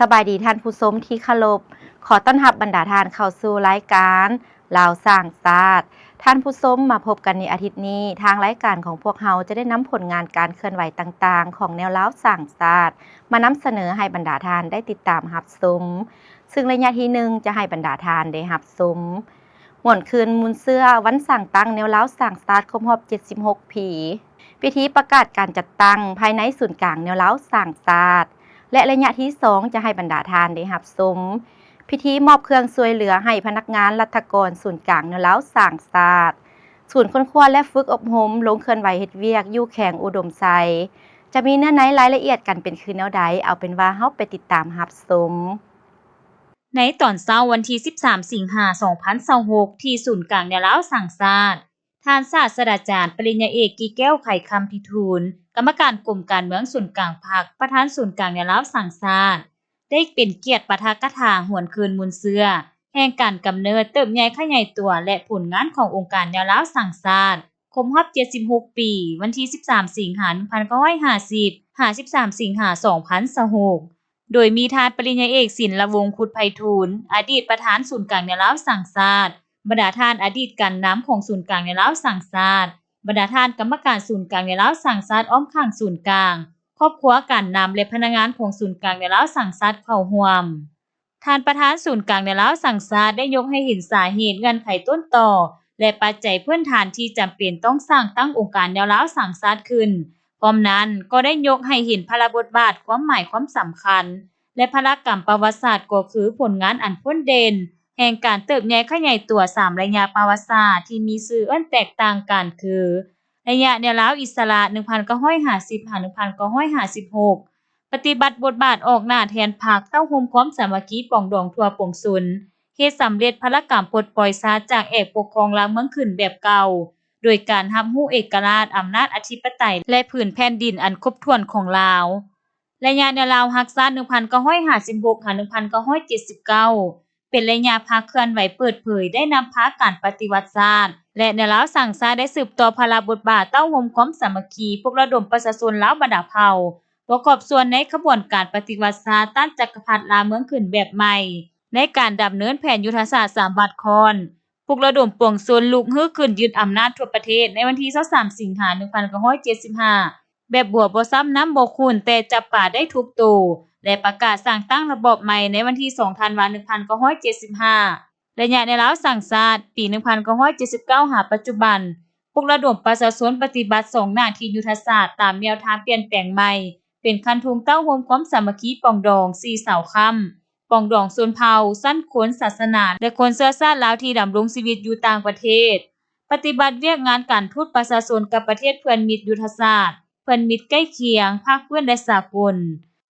ສະບາຍດີທ່ານຜູ້ຊົມທີ່ເຄົາລົບ, ຂໍຕ້ອນຮັບບັນດາທ່ານເຂົ້າສູ່ລາຍການລາວສ້າງຊາດ. ທ່ານຜູ້ຊົມ, ມາພົບກັນໃນອາທິດນີ້, ທາງລາຍການຂອງພວກເຮົາຈະໄດ້ນຳຜົນງານການເຄື່ອນໄຫວຕ່າງໆຂອງແນວລາວສ້າງຊາດ ມານຳສະເໜີໃຫ້ບັນດາທ່ານໄດ້ຕິດຕາມຮັບຊົມ, ຊຶ່ງໄລຍະທີໜຶ່ງຈະໃຫ້ບັນດາທ່ານໄດ້ຮັບຊົມ ຫວນຄືນມູນເຊື້ອ ວັນສ້າງຕັ້ງແນວລາວສ້າງຊາດຄົບຮອບເຈັດສິບຫົກປີ, ພິທີປະກາດການຈັດຕັ້ງພາຍໃນສູນກາງແນວລາວສ້າງຊາດ ແລະ ໄລຍະທີສອງຈະໃຫ້ບັນດາທ່ານໄດ້ຮັບຊົມ ພິທີມອບເຄື່ອງຊ່ວຍເຫຼືອໃຫ້ພະນັກງານລັດຖະກອນສູນກາງແນວລາວສ້າງຊາດ, ສູນຄົ້ນຄວ້າ ແລະ ຝຶກອົບຮົມລົງເຄື່ອນໄຫວເຮັດວຽກຢູ່ແຂວງອຸດົມໄຊ. ຈະມີເນື້ອໃນລາຍລະອຽດກັນເປັນຄືແນວໃດ, ເອົາເປັນວ່າເຮົາໄປຕິດຕາມຮັບຊົມ. ໃນຕອນເຊົ້າວັນທີສິບສາມ ສິງຫາ ສອງພັນຊາວຫົກ ທີ່ສູນກາງແນວລາວສ້າງຊາດ, ທ່ານສາດສະດາຈານ ປະລິນຍາເອກ ກີແກ້ວ ໄຂຄຳພິທູນ ກຳມະການກົມການເມືອງສູນກາງພັກ, ປະທານສູນກາງແນວລາວສ້າງຊາດ ໄດ້ເປັນກຽດປາຖະກະຖາຫວນຄືນມູນເຊື້ອ ແຫ່ງການກຳເນີດ, ເຕີບໃຫຍ່ຂະຫຍາຍຕົວ ແລະ ຜົນງານຂອງອົງການແນວລາວສ້າງຊາດ ຄົບຮອບເຈັດສິບຫົກປີ, ວັນທີສິບສາມ ສິງຫາ ໜຶ່ງພັນເກົ້າຮ້ອຍຫ້າສິບ ຫາ ສິບສາມ ສິງຫາ ສອງພັນຊາວຫົກ ໂດຍມີທ່ານປະລິນຍາເອກ ສິນລະວົງ ຄຸດໄພທູນ ອະດີດປະທານສູນກາງແນວລາວສ້າງຊາດ, ບັນດາທ່ານອະດີດການນຳຂອງສູນກາງແນວລາວສ້າງຊາດ, ບັນດາທ່ານກຳມະການສູນກາງແນວລາວສ້າງຊາດອ້ອມຂ້າງສູນກາງ, ຄອບຄົວການນຳ ແລະ ພະນັກງານຂອງສູນກາງແນວລາວສ້າງຊາດເຂົ້າຮ່ວມ. ທ່ານປະທານສູນກາງແນວລາວສ້າງຊາດໄດ້ຍົກໃຫ້ເຫັນສາເຫດ, ເງື່ອນໄຂຕົ້ນຕໍ ແລະ ປັດໄຈພື້ນຖານທີ່ຈຳເປັນຕ້ອງສ້າງຕັ້ງອົງການແນວລາວສ້າງຊາດຂຶ້ນ. ພ້ອມນັ້ນກໍໄດ້ຍົກໃຫ້ເຫັນພາລະບົດບາດ, ຄວາມໝາຍຄວາມສຳຄັນ ແລະ ພາລະກຳປະຫວັດສາດ ກໍຄືຜົນງານອັນພົ້ນເດັ່ນແຫ່ງການເຕີບໃຫຍ່ຂະຫຍາຍຕົວສາມໄລຍະປະຫວັດສາດທີ່ມີຊື່ເອີ້ນແຕກຕ່າງກັນຄື ໄລຍະແນວລາວອິດສະຫຼະ ໜຶ່ງພັນເກົ້າຮ້ອຍຫ້າສິບ ຫາ ໜຶ່ງພັນເກົ້າຮ້ອຍຫ້າສິບຫົກ ປະຕິບັດບົດບາດອອກໜ້າແທນພັກ, ເຕົ້າໂຮມຄວາມສາມັກຄີປອງດອງທົ່ວປວງຊົນ, ເຮັດສຳເລັດພາລະກຳປົດປ່ອຍຊາດຈາກແອກປົກຄອງລາວເມືອງຂຶ້ນແບບເກົ່າ ໂດຍການຮັບຮູ້ເອກະລາດ, ອຳນາດອະທິປະໄຕ ແລະ ຜືນແຜ່ນດິນອັນຄົບຖ້ວນຂອງລາວ. ໄລຍະແນວລາວຮັກຊາດ ໜຶ່ງພັນເກົ້າຮ້ອຍຫ້າສິບຫົກ ຫາ ໜຶ່ງພັນເກົ້າຮ້ອຍເຈັດສິບເກົ້າ ເປັນໄລຍະພັກເຄື່ອນໄຫວເປີດເຜີຍ ໄດ້ນຳພາການປະຕິວັດຊາດ ແລະ ແນວລາວສ້າງຊາດໄດ້ສືບຕໍ່ພາລະບົດບາດ, ເຕົ້າໂຮມຄວາມສາມັກຄີ, ປຸກລະດົມປະຊາຊົນລາວບັນດາເຜົ່າ ປະກອບສ່ວນໃນຂະບວນການປະຕິວັດຊາດຕ້ານຈັກກະພັດລາວເມືອງຂຶ້ນແບບໃໝ່, ໃນການດຳເນີນແຜນຍຸດທະສາດສາມວັດຄ້ອນ, ປຸກລະດົມປວງຊົນລຸກຮືຂຶ້ນຍຶດອຳນາດທົ່ວປະເທດໃນວັນທີຊາວສາມ ສິງຫາ ໜຶ່ງພັນເກົ້າຮ້ອຍເຈັດສິບຫ້າ ແບບບົວບໍ່ຊ້ຳນ້ຳບໍ່ຂຸ້ນ ແຕ່ຈັບປາໄດ້ທຸກໂຕ ແລະ ປະກາດສ້າງຕັ້ງລະບອບໃໝ່ໃນວັນທີສອງ ທັນວາ ໜຶ່ງພັນເກົ້າຮ້ອຍເຈັດສິບຫ້າ. ໄລຍະແນວລາວສ້າງຊາດ ປີໜຶ່ງພັນເກົ້າຮ້ອຍເຈັດສິບເກົ້າ ຫາປັດຈຸບັນ, ປຸກລະດົມປະຊາຊົນປະຕິບັດສອງໜ້າທີ່ຍຸດທະສາດຕາມແນວທາງປ່ຽນແປງໃໝ່ ເປັນຄັນທຸງເຕົ້າໂຮມຄວາມສາມັກຄີປອງດອງສີ່ເສົາຄ້ຳ, ປອງດອງຊົນເຜົ່າ, ຊັ້ນຄົນ, ສາສະໜາ ແລະ ຄົນເຊື້ອຊາດລາວທີ່ດຳລົງຊີວິດຢູ່ຕ່າງປະເທດ, ປະຕິບັດວຽກງານການທູດປະຊາຊົນກັບປະເທດເພື່ອນມິດຍຸດທະສາດ, ເພື່ອນມິດໃກ້ຄຽງ, ພາກພື້ນ ແລະ ສາກົນ,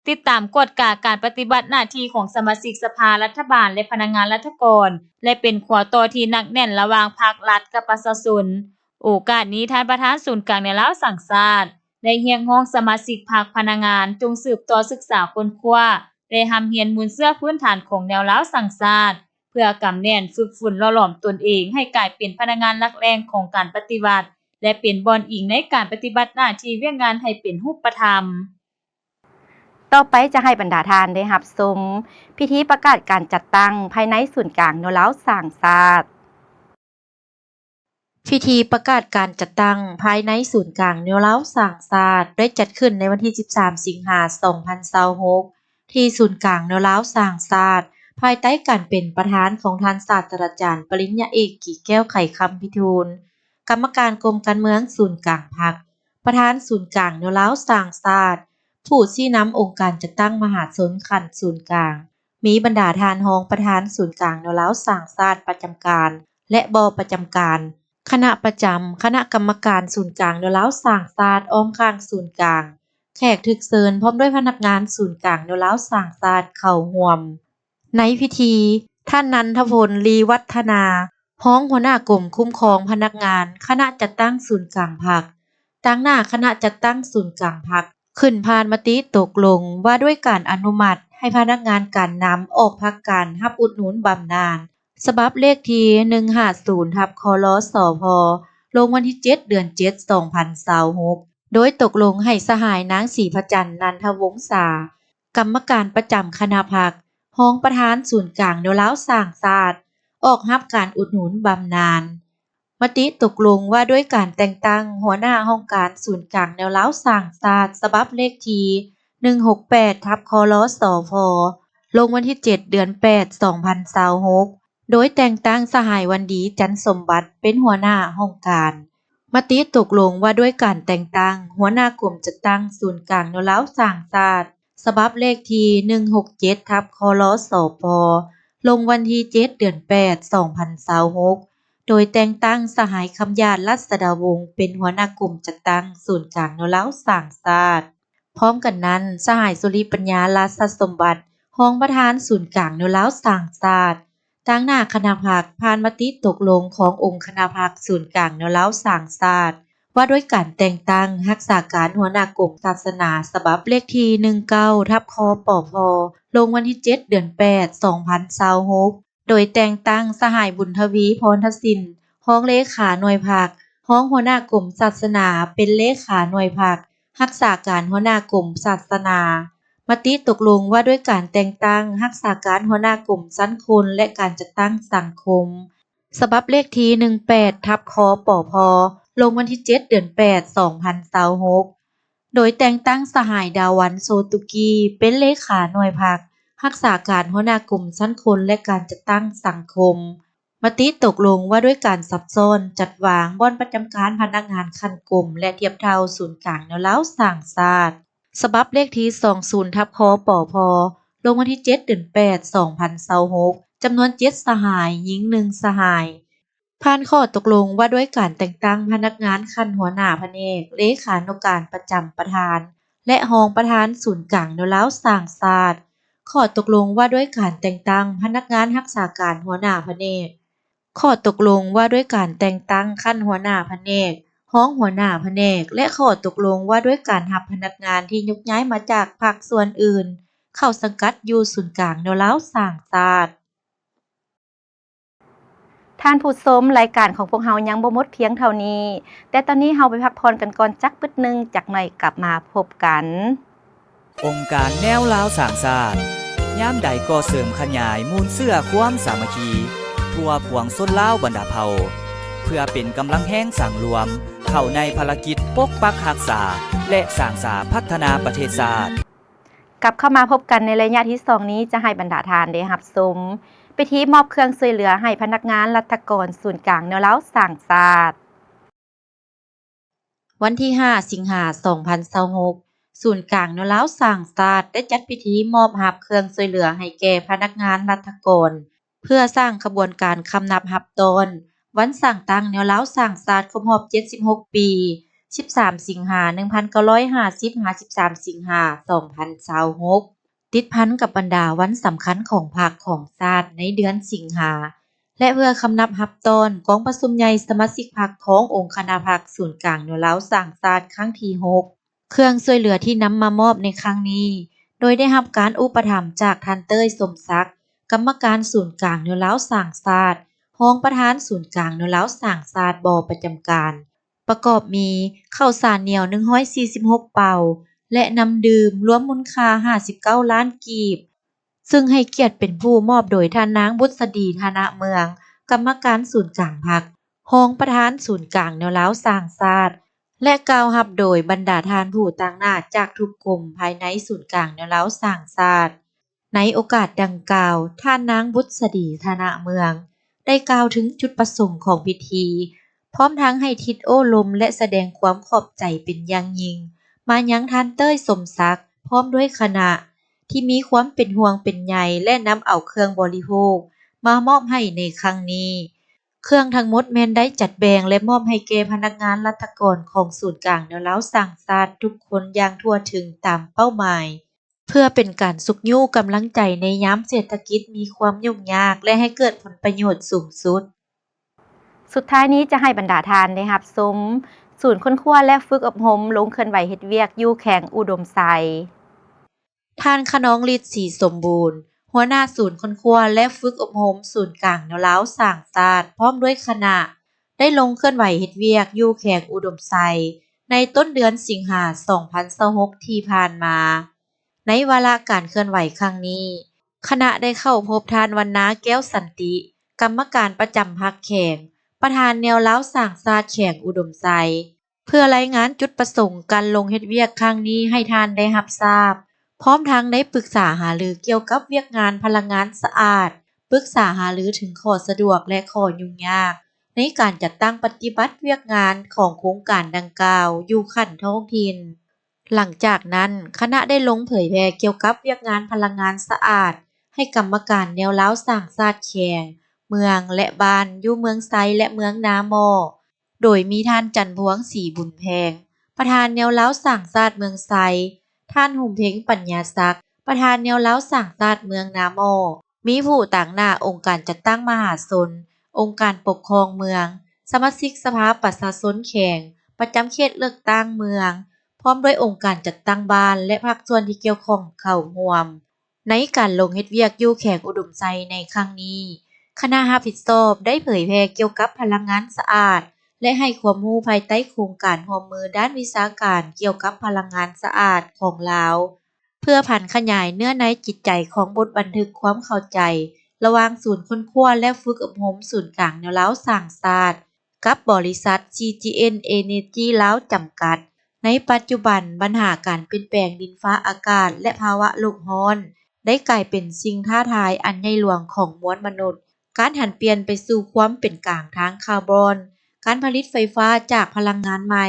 ຕິດຕາມກວດກາການປະຕິບັດໜ້າທີ່ຂອງສະມາຊິກສະພາລັດຖະບານ ແລະ ພະນັກງານລັດຖະກອນ ແລະ ເປັນຂົວຕໍ່ທີ່ໜັກແໜ້ນລະຫວ່າງພັກລັດກັບປະຊາຊົນ. ໂອກາດນີ້, ທ່ານປະທານສູນກາງແນວລາວສ້າງຊາດ ໄດ້ຮຽກຮ້ອງສະມາຊິກພັກ, ພະນັກງານ ຈົ່ງສືບຕໍ່ສຶກສາຄົ້ນຄວ້າ ແລະ ຮ່ຳຮຽນມູນເຊື້ອພື້ນຖານຂອງແນວລາວສ້າງຊາດ ເພື່ອກຳແໜ້ນ, ຝຶກຝົນ, ຫຼໍ່ຫຼອມຕົນເອງໃຫ້ກາຍເປັນພະນັກງານຫຼັກແຫຼ່ງຂອງການປະຕິວັດ ແລະ ເປັນບ່ອນອີງໃນການປະຕິບັດໜ້າທີ່ວຽກງານໃຫ້ເປັນຮູບປະທຳ. ຕໍ່ໄປຈະໃຫ້ບັນດາທ່ານໄດ້ຮັບຊົມ ພິທີປະກາດການຈັດຕັ້ງພາຍໃນສູນກາງແນວລາວສ້າງຊາດ. ພິທີປະກາດການຈັດຕັ້ງພາຍໃນສູນກາງແນວລາວສ້າງຊາດ ໄດ້ຈັດຂຶ້ນໃນວັນທີສິບສາມ ສິງຫາ ສອງພັນຊາວຫົກ ທີ່ສູນກາງແນວລາວສ້າງຊາດ ພາຍໃຕ້ການເປັນປະທານຂອງທ່ານສາດສະດາຈານ ປະລິນຍາເອກ ກີແກ້ວ ໄຂຄຳພິທູນ ກຳມະການກົມການເມືອງສູນກາງພັກ, ປະທານສູນກາງແນວລາວສ້າງຊາດ, ຜູ້ຊີ້ນຳອົງການຈັດຕັ້ງມະຫາຊົນຂັ້ນສູນກາງ, ມີບັນດາທ່ານຮອງປະທານສູນກາງແນວລາວສ້າງຊາດປະຈຳການ ແລະ ບໍ່ປະຈຳການ, ຄະນະປະຈຳ, ຄະນະກຳມະການສູນກາງແນວລາວສ້າງຊາດອ້ອມຂ້າງສູນກາງ, ແຂກຖືກເຊີນ ພ້ອມດ້ວຍພະນັກງານສູນກາງແນວລາວສ້າງຊາດເຂົ້າຮ່ວມ. ໃນພິທີ, ທ່ານ ນັນທະພົນ ລີວັດທະນາ ຮອງຫົວໜ້າກົມຄຸ້ມຄອງພະນັກງານ ຄະນະຈັດຕັ້ງສູນກາງພັກ ຕາງໜ້າຄະນະຈັດຕັ້ງສູນກາງພັກ ຂຶ້ນຜ່ານມະຕິຕົກລົງວ່າດ້ວຍການອະນຸມັດໃຫ້ພະນັກງານການນຳອອກພັກການຮັບອຸດໜູນບຳນານ ສະບັບເລກທີໜຶ່ງຫ້າສູນ ທັບ ຄລ ສພ ລົງວັນທີເຈັດ ເດືອນເຈັດ ສອງພັນຊາວຫົກ ໂດຍຕົກລົງໃຫ້ສະຫາຍນາງ ສີພະຈັນ ນັນທະວົງສາ ກຳມະການປະຈຳຄະນະພັກ, ຮອງປະທານສູນກາງແນວລາວສ້າງຊາດ ອອກຮັບການອຸດໜູນບຳນານ. ມະຕິຕົກລົງວ່າດ້ວຍການແຕ່ງຕັ້ງຫົວໜ້າຫ້ອງການສູນກາງແນວລາວສ້າງຊາດ ສະບັບເລກທີໜຶ່ງຫົກແປດ ທັບ ຄລສພ ລົງວັນທີເຈັດ ເດືອນແປດ ສອງພັນຊາວຫົກ ໂດຍແຕ່ງຕັ້ງສະຫາຍ ວັນດີ ຈັນສົມບັດ ເປັນຫົວໜ້າຫ້ອງການ. ມະຕິຕົກລົງວ່າດ້ວຍການແຕ່ງຕັ້ງຫົວໜ້າກົມຈັດຕັ້ງສູນກາງແນວລາວສ້າງຊາດ ສະບັບເລກທີໜຶ່ງຫົກເຈັດ ທັບ ຄລສພ ລົງວັນທີເຈັດ ເດືອນແປດ ສອງພັນຊາວຫົກ ໂດຍແຕ່ງຕັ້ງສະຫາຍ ຄຳຢາດ ລັດສະດາວົງ ເປັນຫົວໜ້າກົມຈັດຕັ້ງສູນກາງແນວລາວສ້າງຊາດ. ພ້ອມກັນນັ້ນ, ສະຫາຍ ສຸລິປັນຍາ ລາຊະສົມບັດ ຮອງປະທານສູນກາງແນວລາວສ້າງຊາດ ຕາງໜ້າຄະນະພັກ ຜ່ານມະຕິຕົກລົງຂອງອົງຄະນະພັກສູນກາງແນວລາວສ້າງຊາດ ວ່າດ້ວຍການແຕ່ງຕັ້ງຮັກສາການຫົວໜ້າກົມສາສະໜາ ສະບັບເລກທີໜຶ່ງເກົ້າ ທັບ ຄປພ ລົງວັນທີເຈັດ ເດືອນແປດ ສອງພັນຊາວຫົກ ໂດຍແຕ່ງຕັ້ງສະຫາຍ ບຸນທະວີ ພອນທະສິນ ຮອງເລຂາໜ່ວຍພັກ, ຮອງຫົວໜ້າກົມສາສະໜາ ເປັນເລຂາໜ່ວຍພັກ, ຮັກສາການຫົວໜ້າກົມສາສະໜາ. ມະຕິຕົກລົງວ່າດ້ວຍການແຕ່ງຕັ້ງຮັກສາການຫົວໜ້າກົມຊັ້ນຄົນ ແລະ ການຈັດຕັ້ງສັງຄົມ ສະບັບເລກທີໜຶ່ງແປດ ທັບ ຄປພ ລົງວັນທີເຈັດ ເດືອນແປດ ສອງພັນຊາວຫົກ ໂດຍແຕ່ງຕັ້ງສະຫາຍ ດາວັນ ໂຊຕຸກີ ເປັນເລຂາໜ່ວຍພັກ, ຮັກສາການຫົວໜ້າກົມຊັ້ນຄົນ ແລະ ການຈັດຕັ້ງສັງຄົມ. ມະຕິຕົກລົງວ່າດ້ວຍການສັບຊ້ອນຈັດວາງບ່ອນປະຈຳການພະນັກງານຂັ້ນກົມ ແລະ ທຽບເທົ່າສູນກາງແນວລາວສ້າງຊາດ ສະບັບເລກທີສອງສິບ ທັບ ຄປພ ລົງວັນທີເຈັດ ເດືອນແປດ ສອງພັນຊາວຫົກ ຈຳນວນເຈັດສະຫາຍ, ຍິງໜຶ່ງສະຫາຍ. ຜ່ານຂໍ້ຕົກລົງວ່າດ້ວຍການແຕ່ງຕັ້ງພະນັກງານຂັ້ນຫົວໜ້າພະແນກ, ເລຂານຸການປະຈຳປະທານ ແລະ ຮອງປະທານສູນກາງແນວລາວສ້າງຊາດ, ຂໍ້ຕົກລົງວ່າດ້ວຍການແຕ່ງຕັ້ງພະນັກງານຮັກສາການຫົວໜ້າພະແນກ, ຂໍ້ຕົກລົງວ່າດ້ວຍການແຕ່ງຕັ້ງຂັ້ນຫົວໜ້າພະແນກ, ຮອງຫົວໜ້າພະແນກ ແລະ ຂໍ້ຕົກລົງວ່າດ້ວຍການຮັບພະນັກງານທີ່ຍົກຍ້າຍມາຈາກພາກສ່ວນອື່ນເຂົ້າສັງກັດຢູ່ສູນກາງແນວລາວສ້າງຊາດ. ທ່ານຜູ້ຊົມ, ລາຍການຂອງພວກເຮົາຍັງບໍ່ໝົດພຽງເທົ່ານີ້, ແຕ່ຕອນນີ້ເຮົາໄປພັກຜ່ອນກັນກ່ອນຈັກປຶດໜຶ່ງ, ຈັກໜ້ອຍກັບມາພົບກັນ. ອົງການແນວລາວສ້າງຊາດ ຍາມໃດກໍເສີມຂະຫຍາຍມູນເຊື້ອຄວາມສາມັກຄີ ທົ່ວປວງຊົນລາວບັນດາເຜົ່າ ເພື່ອເປັນກຳລັງແຮງສັງລວມ ເຂົ້າໃນພາລະກິດປົກປັກຮັກສາ ແລະ ສ້າງສາພັດທະນາປະເທດຊາດ. ກັບເຂົ້າມາພົບກັນໃນໄລຍະທີສອງນີ້ ຈະໃຫ້ບັນດາທ່ານໄດ້ຮັບຊົມພິທີມອບເຄື່ອງຊ່ວຍເຫຼືອໃຫ້ພະນັກງານລັດຖະກອນສູນກາງແນວລາວສ້າງຊາດ. ວັນທີຫ້າ ສິງຫາ ສອງພັນຊາວຫົກ ສູນກາງແນວລາວສ້າງຊາດ ໄດ້ຈັດພິທີມອບຮັບເຄື່ອງຊ່ວຍເຫຼືອໃຫ້ແກ່ພະນັກງານລັດຖະກອນ ເພື່ອສ້າງຂະບວນການຄຳນັບຮັບຕ້ອນວັນສ້າງຕັ້ງແນວລາວສ້າງຊາດຄົບຮອບເຈັດສິບຫົກປີ ສິບສາມ ສິງຫາ ໜຶ່ງພັນເກົ້າຮ້ອຍຫ້າສິບ ຫາ ສິບສາມ ສິງຫາ ສອງພັນຊາວຫົກ ຕິດພັນກັບບັນດາວັນສຳຄັນຂອງພັກຂອງຊາດໃນເດືອນສິງຫາ ແລະ ເພື່ອຄຳນັບຮັບຕ້ອນກອງປະຊຸມໃຫຍ່ສະມາຊິກພັກຂອງອົງຄະນະພັກສູນກາງແນວລາວສ້າງຊາດຄັ້ງທີຫົກ. ເຄື່ອງຊ່ວຍເຫຼືອທີ່ນຳມາມອບໃນຄັ້ງນີ້ ໂດຍໄດ້ຮັບການອຸປະຖຳຈາກທ່ານ ເຕີຍ ສົມສັກ ກຳມະການສູນກາງແນວລາວສ້າງຊາດ, ຮອງປະທານສູນກາງແນວລາວສ້າງຊາດບໍ່ປະຈຳການ, ປະກອບມີ ເຂົ້າສານໜຽວ ໜຶ່ງຮ້ອຍສີ່ສິບຫົກເປົາ ແລະ ນ້ຳດື່ມ ລວມມູນຄ່າ ຫ້າສິບເກົ້າລ້ານກີບ. ຊຶ່ງໃຫ້ກຽດເປັນຜູ້ມອບໂດຍທ່ານນາງ ບຸດສະດີ ທະນະເມືອງ ກຳມະການສູນກາງພັກ, ຮອງປະທານສູນກາງແນວລາວສ້າງຊາດ ແລະ ກ່າວຮັບໂດຍບັນດາທ່ານຜູ້ຕາງໜ້າຈາກທຸກກົມພາຍໃນສູນກາງແນວລາວສ້າງຊາດ. ໃນໂອກາດດັ່ງກ່າວ, ທ່ານນາງ ບຸດສະດີ ທະນະເມືອງ ໄດ້ກ່າວເຖິງຈຸດປະສົງຂອງພິທີ, ພ້ອມທັງໃຫ້ທິດໂອ້ລົມ ແລະ ສະແດງຄວາມຂອບໃຈເປັນຢ່າງຍິ່ງມາຍັງທ່ານ ເຕີຍ ສົມສັກ ພ້ອມດ້ວຍຄະນະ ທີ່ມີຄວາມເປັນຫ່ວງເປັນໃຍ ແລະ ນຳເອົາເຄື່ອງບໍລິໂພກມາມອບໃຫ້ໃນຄັ້ງນີ້. ເຄື່ອງທັງໝົດແມ່ນໄດ້ຈັດແບ່ງ ແລະ ມອບໃຫ້ແກ່ພະນັກງານລັດຖະກອນຂອງສູນກາງແນວລາວສ້າງຊາດທຸກຄົນຢ່າງທົ່ວເຖິງຕາມເປົ້າໝາຍ, ເພື່ອເປັນການຊຸກຍູ້ກຳລັງໃຈໃນຍາມເສດຖະກິດມີຄວາມຫຍຸ້ງຍາກ ແລະ ໃຫ້ເກີດຜົນປະໂຫຍດສູງສຸດ. ສຸດທ້າຍນີ້ຈະໃຫ້ບັນດາທ່ານໄດ້ຮັບຊົມ ສູນຄົ້ນຄວ້າ ແລະ ຝຶກອົບຮົມລົງເຄື່ອນໄຫວເຮັດວຽກຢູ່ແຂວງອຸດົມໄຊ. ທ່ານ ຂະນອງລິດ ສີສົມບູນ ຫົວໜ້າສູນຄົ້ນຄວ້າ ແລະ ຝຶກອົບຮົມສູນກາງແນວລາວສ້າງຊາດ ພ້ອມດ້ວຍຄະນະ ໄດ້ລົງເຄື່ອນໄຫວເຮັດວຽກຢູ່ແຂວງອຸດົມໄຊ ໃນຕົ້ນເດືອນສິງຫາ ສອງພັນຊາວຫົກ ທີ່ຜ່ານມາ. ໃນ ໃນວາລະການເຄື່ອນໄຫວຄັ້ງນີ້, ຄະນະໄດ້ເຂົ້າພົບທ່ານ ວັນນາ ແກ້ວສັນຕິ, ກຳມະການປະຈຳພັກແຂວງ, ປະທານແນວລາວສ້າງຊາດແຂວງອຸດົມໄຊ, ເພື່ອລາຍງານຈຸດປະສົງການລົງເຮັດວຽກຄັ້ງນີ້ໃຫ້ທ່ານໄດ້ຮັບຊາບ, ພ້ອມທັງໄດ້ປຶກສາຫາລືກ່ຽວກັບວຽກງານພະລັງງານສະອາດ, ປຶກສາຫາລືເຖິງຂໍ້ສະດວກ ແລະ ຂໍ້ຫຍຸ້ງຍາກໃນການຈັດຕັ້ງປະຕິບັດວຽກງານຂອງໂຄງການດັ່ງກ່າວຢູ່ຂັ້ນທ້ອງຖິ່ນ. ຫຼັງຈາກນັ້ນ, ຄະນະໄດ້ລົງເຜີຍແຜ່ກ່ຽວກັບວຽກງານພະລັງງານສະອາດໃຫ້ກຳມະການແນວລາວສ້າງຊາດແຂວງ, ເມືອງ ແລະ ບ້ານຢູ່ເມືອງໄຊ ແລະ ເມືອງນາໝໍ້, ໂດຍມີທ່ານ ຈັນພວງ ສີບຸນແພງ, ປະທານແນວລາວສ້າງຊາດເມືອງໄຊ, ທ່ານ ຫຸມເພັງ ປັນຍາສັກ, ປະທານແນວລາວສ້າງຊາດເມືອງນາໝໍ້, ມີຜູ້ຕາງໜ້າອົງການຈັດຕັ້ງມະຫາຊົນ, ອົງການປົກຄອງເມືອງ, ສະມາຊິກສະພາປະຊາຊົນແຂວງ, ປະຈຳເຂດເລືອກຕັ້ງເມືອງ, ພ້ອມດ້ວຍອົງການຈັດຕັ້ງບ້ານ ແລະ ພາກສ່ວນທີ່ກ່ຽວຂ້ອງເຂົ້າຮ່ວມ. ໃນການລົງເຮັດວຽກຢູ່ແຂວງອຸດົມໄຊໃນຄັ້ງນີ້, ຄະນະຮັບຜິດຊອບໄດ້ເຜີຍແຜ່ກ່ຽວກັບພະລັງງານສະອາດ ແລະ ໃຫ້ຄວາມຮູ້ພາຍໃຕ້ໂຄງການຮ່ວມມືດ້ານວິຊາການກ່ຽວກັບພະລັງງານສະອາດຂອງລາວ, ເພື່ອຜັນຂະຫຍາຍເນື້ອໃນຈິດໃຈຂອງບົດບັນທຶກຄວາມເຂົ້າໃຈລະຫວ່າງສູນຄົ້ນຄວ້າ ແລະ ຝຶກອົບຮົມສູນກາງແນວລາວສ້າງຊາດ ກັບບໍລິສັດ ຊີຈີເອັນ ເອເນຈີ ລາວ ຈຳກັດ. ໃນປັດຈຸບັນ, ບັນຫາການປ່ຽນແປງດິນຟ້າອາກາດ ແລະ ພາວະໂລກຮ້ອນ ໄດ້ກາຍເປັນສິ່ງທ້າທາຍອັນໃຫຍ່ຫຼວງຂອງມວນມະນຸດ. ການຫັນປ່ຽນໄປສູ່ຄວາມເປັນກາງທາງຄາບອນ, ການຜະລິດໄຟຟ້າຈາກພະລັງງານໃໝ່,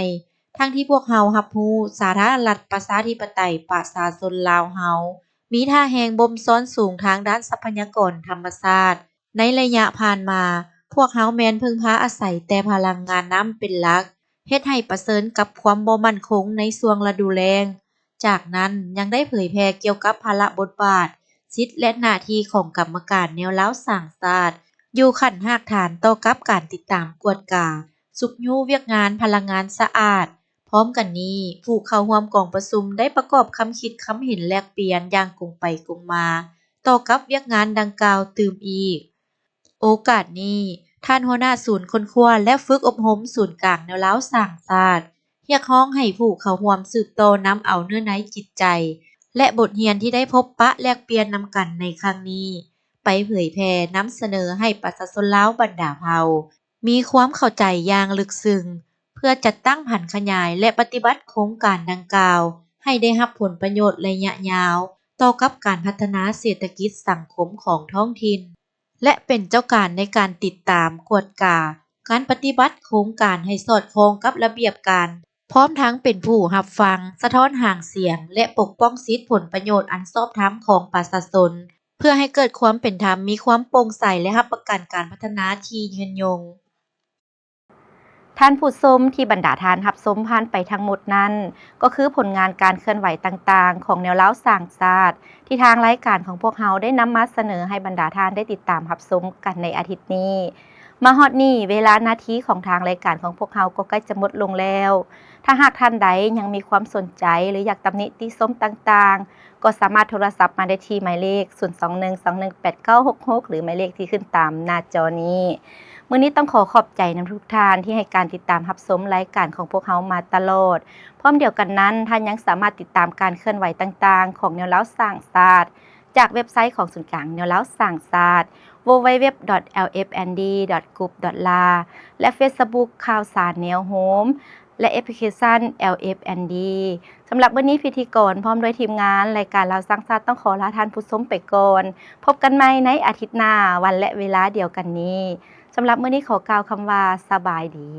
ທັງທີ່ພວກເຮົາຮັບຮູ້ ສາທາລະນະລັດ ປະຊາທິປະໄຕ ປະຊາຊົນລາວເຮົາ ມີທ່າແຮງບົ່ມຊ້ອນສູງທາງດ້ານຊັບພະຍາກອນທຳມະຊາດ. ໃນໄລຍະຜ່ານມາ, ພວກເຮົາແມ່ນເພິ່ງພາອາໄສແຕ່ພະລັງງານນ້ຳເປັນຫຼັກ, ເຮັດໃຫ້ປະເຊີນກັບຄວາມບໍ່ໝັ້ນຄົງໃນຊ່ວງລະດູແລ້ງ. ຈາກນັ້ນຍັງໄດ້ເຜີຍແຜ່ກ່ຽວກັບພາລະບົດບາດ, ສິດ ແລະ ໜ້າທີ່ຂອງກຳມະການແນວລາວສ້າງຊາດ ຢູ່ຂັ້ນຮາກຖານຕໍ່ກັບການຕິດຕາມກວດກາ, ຊຸກຍູ້ວຽກງານພະລັງງານສະອາດ. ພ້ອມກັນນີ້, ຜູ້ເຂົ້າຮ່ວມກອງປະຊຸມໄດ້ປະກອບຄຳຄິດຄຳເຫັນແລກປ່ຽນຢ່າງກົງໄປກົງມາຕໍ່ກັບວຽກງານດັ່ງກ່າວຕື່ມອີກ. ໂອກາດນີ້, ທ່ານຫົວໜ້າສູນຄົ້ນຄວ້າ ແລະ ຝຶກອົບຮົມສູນກາງແນວລາວສ້າງຊາດ ຮຽກຮ້ອງໃຫ້ຜູ້ເຂົ້າຮ່ວມສືບຕໍ່ນຳເອົາເນື້ອໃນຈິດໃຈ ແລະ ບົດຮຽນທີ່ໄດ້ພົບປະແລກປ່ຽນນຳກັນໃນຄັ້ງນີ້ ໄປເຜີຍແຜ່ນຳສະເໜີໃຫ້ປະຊາຊົນລາວບັນດາເຜົ່າ ມີຄວາມເຂົ້າໃຈຢ່າງເລິກເຊິ່ງ ເພື່ອຈັດຕັ້ງຜັນຂະຫຍາຍ ແລະ ປະຕິບັດໂຄງການດັ່ງກ່າວ ໃຫ້ໄດ້ຮັບຜົນປະໂຫຍດໄລຍະຍາວ ຕໍ່ກັບການພັດທະນາເສດຖະກິດສັງຄົມຂອງທ້ອງຖິ່ນ ແລະ ເປັນເຈົ້າການໃນການຕິດຕາມ, ກວດກາ ການປະຕິບັດໂຄງການໃຫ້ສອດຄ່ອງກັບລະບຽບການ, ພ້ອມທັງເປັນຜູ້ຮັບຟັງ, ສະທ້ອນຫາງສຽງ ແລະ ປົກປ້ອງສິດຜົນປະໂຫຍດອັນຊອບທຳຂອງປະຊາຊົນ ເພື່ອໃຫ້ເກີດຄວາມເປັນທຳ, ມີຄວາມໂປ່ງໃສ ແລະ ຮັບປະກັນການພັດທະນາທີ່ຍືນຍົງ. ທ່ານຜູ້ຊົມທີ່ບັນດາທ່ານຮັບຊົມຜ່ານໄປທັງໝົດນັ້ນ ກໍຄືຜົນງານການເຄື່ອນໄຫວຕ່າງໆຂອງແນວລາວສ້າງຊາດ ທີ່ທາງລາຍການຂອງພວກເຮົາໄດ້ນຳມາສະເໜີໃຫ້ບັນດາທ່ານໄດ້ຕິດຕາມຮັບຊົມກັນໃນອາທິດນີ້. ມາຮອດນີ້, ເວລາໜ້າທີ່ຂອງທາງລາຍການຂອງພວກເຮົາກໍໃກ້ຈະໝົດລົງແລ້ວ. ຖ້າຫາກທ່ານໃດຍັງມີຄວາມສົນໃຈ ຫຼື ຢາກຕຳໜິຕິຊົມຕ່າງໆ, ກໍສາມາດໂທລະສັບມາໄດ້ທີ່ໝາຍເລກ ສູນສອງໜຶ່ງສອງໜຶ່ງແປດເກົ້າຫົກຫົກ ຫຼື ໝາຍເລກທີ່ຂຶ້ນຕາມໜ້າຈໍນີ້. ມື້ນີ້ຕ້ອງຂໍຂອບໃຈນຳທຸກທ່ານທີ່ໃຫ້ການຕິດຕາມຮັບຊົມລາຍການຂອງພວກເຮົາມາຕະຫຼອດ. ພ້ອມດຽວກັນນັ້ນ, ທ່ານຍັງສາມາດຕິດຕາມການເຄື່ອນໄຫວຕ່າງໆຂອງແນວລາວສ້າງຊາດ ຈາກເວັບໄຊຂອງສູນກາງແນວລາວສ້າງຊາດ www.lfnd.gov.la ແລະ Facebook ຂ່າວສານແນວໂຮມ ແລະ ແອັບພລິເຄຊັນ LFND. ສຳລັບມື້ນີ້, ພິທີກອນພ້ອມດ້ວຍທີມງານລາຍການລາວສ້າງຊາດຕ້ອງຂໍລາທ່ານຜູ້ຊົມໄປກ່ອນ. ພົບກັນໃໝ່ໃນອາທິດໜ້າ, ວັນ ແລະ ເວລາດຽວກັນນີ້. ສຳລັບມື້ນີ້ຂໍກ່າວຄຳວ່າ ສະບາຍດີ.